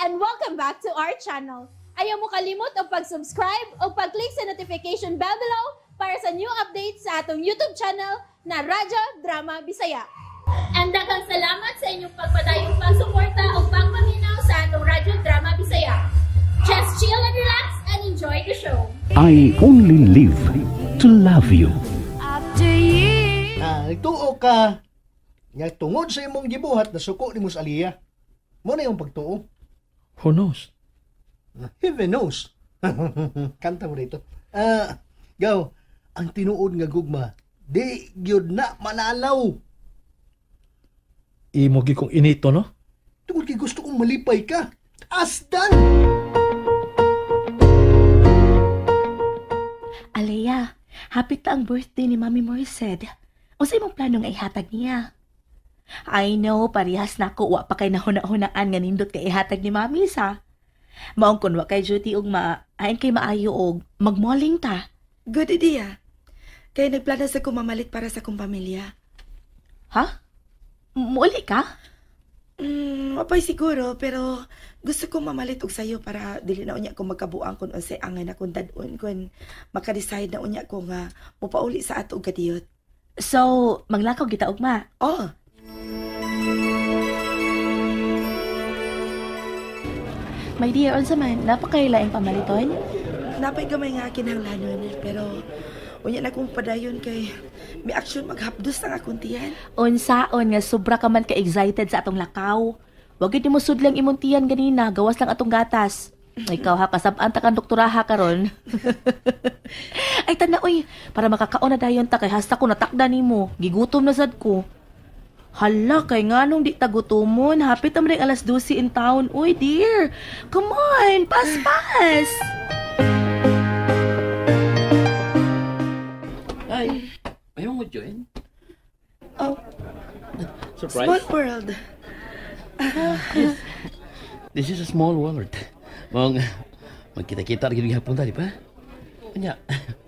And welcome back to our channel. Ayaw mo kalimot og pag-subscribe o pag-click sa notification bell below para sa new updates sa atong YouTube channel na Radyo Drama Bisaya. And daghang salamat sa inyong pagpadayong pagsuporta o pagpaminaw sa atong Radyo Drama Bisaya. Just chill and relax and enjoy the show. I only live to love you. Ah, nagtuo ka nga tungod sa imong gibuhat nasuko nimo sa Aliyah. Mao na yung pagtuo. Who knows? Heaven knows. Kanta mo dito. Ah, gaw, ang tinuod nga gugma, di gyud na manalaw. Imo gyud kong inito, no? Tungod kay gusto kong malipay ka. Asdan! Alea, hapit ta ang birthday ni Mami Merced. Unsa imong plano nga ihatag niya? I know, parehas na ako. Wa pa kay nahuna-hunaan nga nindot kay ihatag ni Mami sa. Maong kun wa kay duty og ma, ayon kay maayo og magmalling ta. Good idea. Kay nagplano sa kong mamalit para sa akong pamilya. Ha? Muuli ka? Mapay siguro, pero gusto kong mamalit og sayo para dili na unya ko magkabuang kung unsay angay na kong dad-on kun maka-decide na unya ko nga mopauli sa ato og kadiyot. So, maglakaw kita ugma. Oh, My dear, unsa man, napakailaing pamaliton? Napay gamay nga kinahanglanon, pero unya na kong padayon kay may action maghapdos ang akong tiyan. Unsaon nga sobra ka man ka-excited sa atong lakaw. Wag gyud nimo sudlang imong tiyan ganina, gawas lang atong gatas. Ikaw ha, kasab-an ta kang doktoraha karon. Ay tana oy, para makakaon na dayon ta kay hasta ko natakda nimo. Gigutom na sad ko. Hala, kay nganong di ta gutomon? Hapit na man alas 12 in town. Uy, dear. Come on, pas pas. Ay, ayaw mo join? Oh, Surprise? small world. This is a small world. Mong, magkita-kita rin gihapon ta, di ba? Kanya,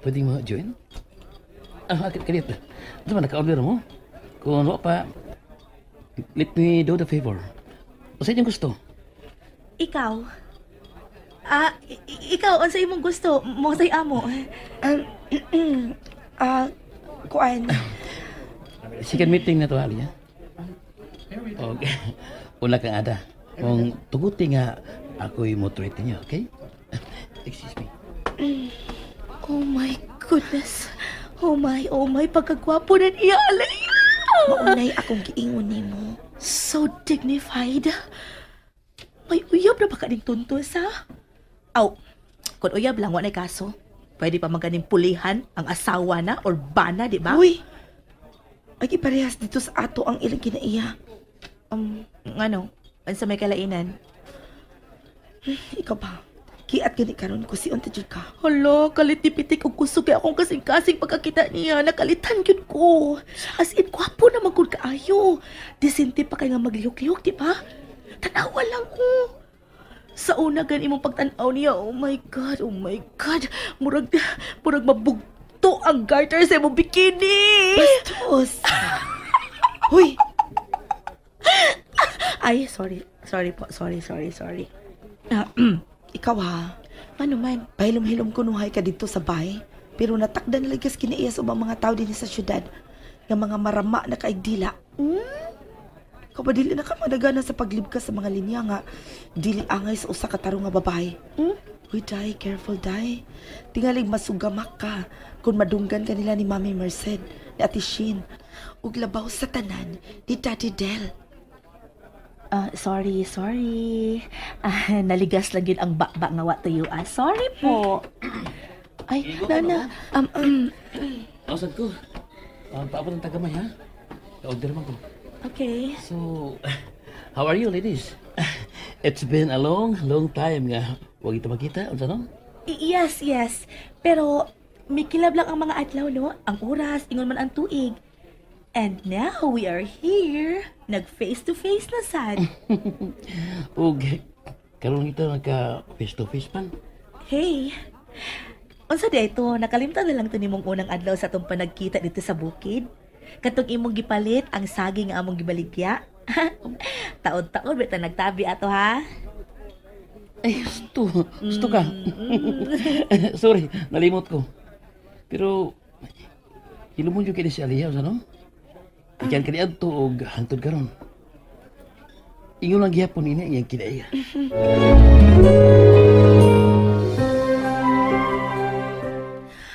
pwede mo join? Ah, akit kalit. Ito ba, naka-order mo? Kung ano pa, let me do the favor. Sa inyong gusto? Ikaw? Ah, ikaw, unsa imong gusto? Mo say amo. Ah, kuan. Second meeting na to, Ali, ha? Okay. Una kang ada. Kung tuguti nga, ako'y mo treat niyo, okay? Excuse me. Oh my goodness. Oh my, pagkagwapo na niya, Alea. Maunay akong giingon nimo. So dignified. May uyab na ba ka ning tuntos, ha? Aw, kung uyab lang, wala kaso. Pwede pa maganing pulihan ang asawa na or bana, di ba? Uy! Ay, parehas dito sa ato ang ilang kinaiya. Ano? Unsa may kalainan? Ikaw ba? Kiat gani karon ko si unta jud ka. Hala, kalit ni pitik og kusog kay akong kasing-kasing pagkakita niya. Nakalitan gyud ko. As in, gwapo na man gud kaayo. Disente pa kay nga maglihok-lihok, di ba? Tanawa lang ko. Sa una gan imong pagtan-aw niya, oh my God, oh my God. Murag, murag mabugto ang garter sa imong bikini. Bastos! Huy! Ay, sorry. Sorry po. Sorry, sorry, sorry. Ikaw ha, Ano man? pahilom-hilom kunuhay ka dito sa bahay. Pero natakda na ligas kinaiya sa ubang mga tao din sa syudad nga mga marama na kaigdila. Ikaw ba dili na ka madagana sa paglibka sa mga linya nga dili angay sa usa ka tarong nga babae? Uy, Day, careful, Day. Tingalig masugamak ka kung madunggan ka nila ni Mami Merced, ni Ate Shin, ug labaw sa tanan ni Daddy Del. Ah, sorry, sorry. Ah, naligas lang yun ang bakba nga wa tuyo. Ah, sorry po. Ay, nana. Ausad ko. Paabot ng tagamay, ha? Order man ko. Okay. So, how are you, ladies? It's been a long, long time nga. Huwag ito makita. Unsa no? Yes, yes. Pero, mikilab lang ang mga adlaw, no? Ang oras, ingon man ang tuig. And now we are here. Nag face to face na sad. Ug karon ito nagka face to face man. Hey. Unsa di ito, nakalimtan na lang to nimong unang adlaw sa atong panagkita dito sa bukid. Katong imong gipalit ang saging nga among gibaligya. Taod-taod bita nagtabi ato ha. Ay, gusto. Gusto ka. Sorry, nalimot ko. Pero, hilumon yung kini si Aliyah, ano? Ikan ka ni Adto og hangtod karon. Ingon lang gihapon ini ang iyang kinaiya.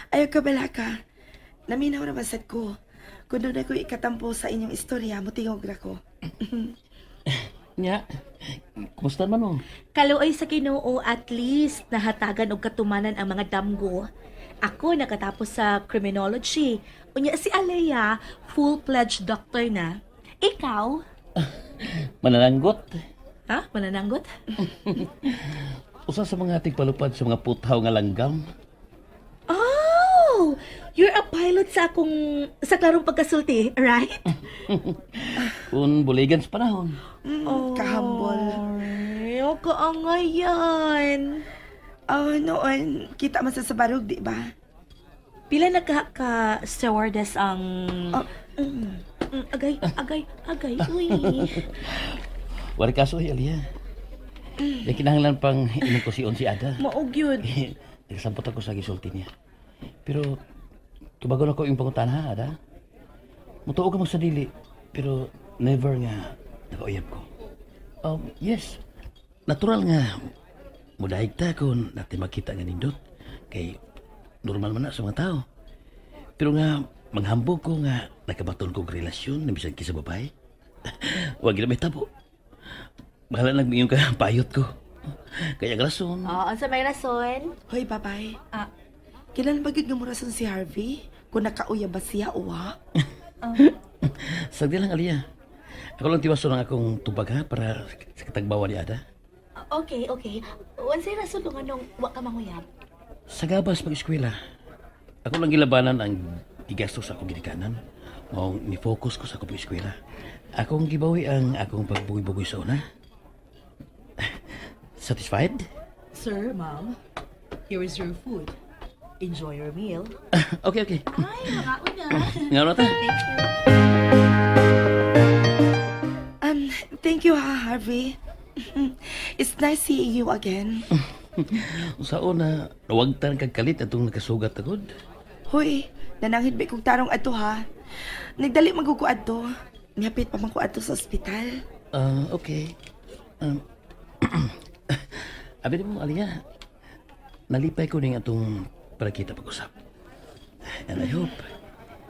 Ayaw ka balaka. Naminaw na masad ko. Kung doon ako ikatampo sa inyong istorya, mutingog na ko. Nya, kumusta man mo? Kaluoy sa Ginoo, at least nahatagan og katumanan ang mga damgo. Ako nakatapos sa criminology. Unya si Alea, full-fledged doctor na. Ikaw? Manananggot. Ha? Manananggot? Usa sa mga tigpalupad sa mga puthaw nga langgam. Oh! You're a pilot sa akong sa klarong pagkasulti, right? Kung buligan sa panahon. Kahambol. Ay, kaangayan. Oh, noon, kita man sa barog, di ba? Pila na ka stewardess ang... Oh, Agay, agay, agay, uy. Wala kaso, ay, Aliyah. Di kinahanglan pang inom ko si Onsi Ada. Maog yun. Nagsampot ako sa gisulti niya. Pero, tubagon ako yung pangutana, ha, Ada? Mutuo ka magsadili, pero never nga nakauyab ko. Yes, natural nga. Mudahig ta kung natin makita nga nindot. Kay normal man na sa mga tao. Pero nga, manghambog ko nga nakabaton kong relasyon na bisan kisa babae. Huwag na may tabo. Bahala lang iyong kapayot ko. Kaya ang rason. Oo, sa may rason. Hoy, babay. Ah. Kilala ba gyud nga mo rason si Harvey? Kung nakauya ba siya o wa? Sagdi lang, Aliyah. Ako lang tiwaso ng akong tubag ha, para sa katagbawa ni Ada. Okay, okay. Unsay rason kung anong wa ka manguyab? Sa gabas pag-eskwela, ako lang gilabanan ang gigastos sa akong ginikanan. Maong ni-focus ko sa akong pag-eskwela. Akong gibawi ang akong pagbugoy-bugoy sa una. Satisfied? Sir, ma'am, here is your food. Enjoy your meal. Okay, okay. Ay, makauna. Nga na ta. Thank you. Thank you, ha, Harvey. It's nice seeing you again. Sa una, nawagtan kag kalit atong nakasugat agod. Hoy, nananghid ba kong tarong adto ha? Nagdali magugo adto. Nihapit pa man ko adto sa ospital. Okay. Abi mo, Aliyah, nalipay ko ning atong para kita pag-usap. And I hope,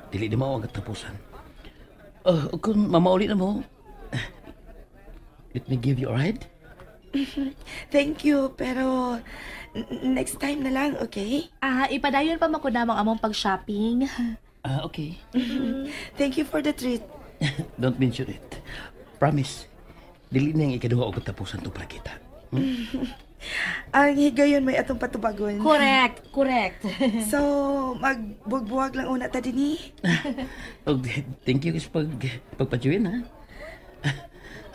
dili di mao ang katapusan. Kung mamauli na mo, let me give you a ride. Thank you, pero next time na lang, okay? Ah, ipadayon pa man ko namang among pag-shopping. Ah, okay. Thank you for the treat. Don't mention it. Promise, dili na ang ikaduha o katapusan to para kita. Ang higayon may atong patubagon. Correct, correct. So, magbuwag lang una ta dinhi. Oh, thank you sa pagpa-join, ha?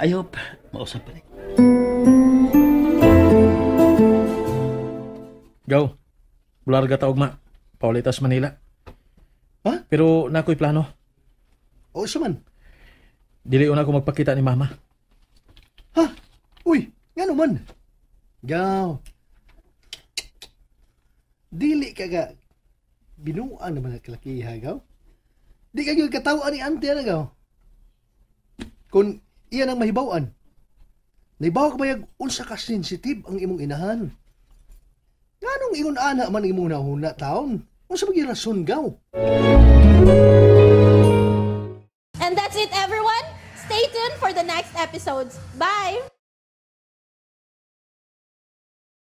I hope mausap pa rin. Go. Bularga ta ugma. Paulitas Manila. Ha? Pero nakoy plano. O, sa man? Dili una ko magpakita ni Mama. Ha? Uy, nga naman. Gaw. Dili ka ga. Binuang naman ang kalakiha, gaw. Di ka gyud katawaan ni auntie, ana, gaw. Kung iyan ang mahibawan, nahibaw ka bayag unsa ka sensitive ang imong inahan. Nganong ingon ana man imong nahuna taon? Unsa ba gyud rason, gaw? And that's it, everyone. Stay tuned for the next episodes. Bye!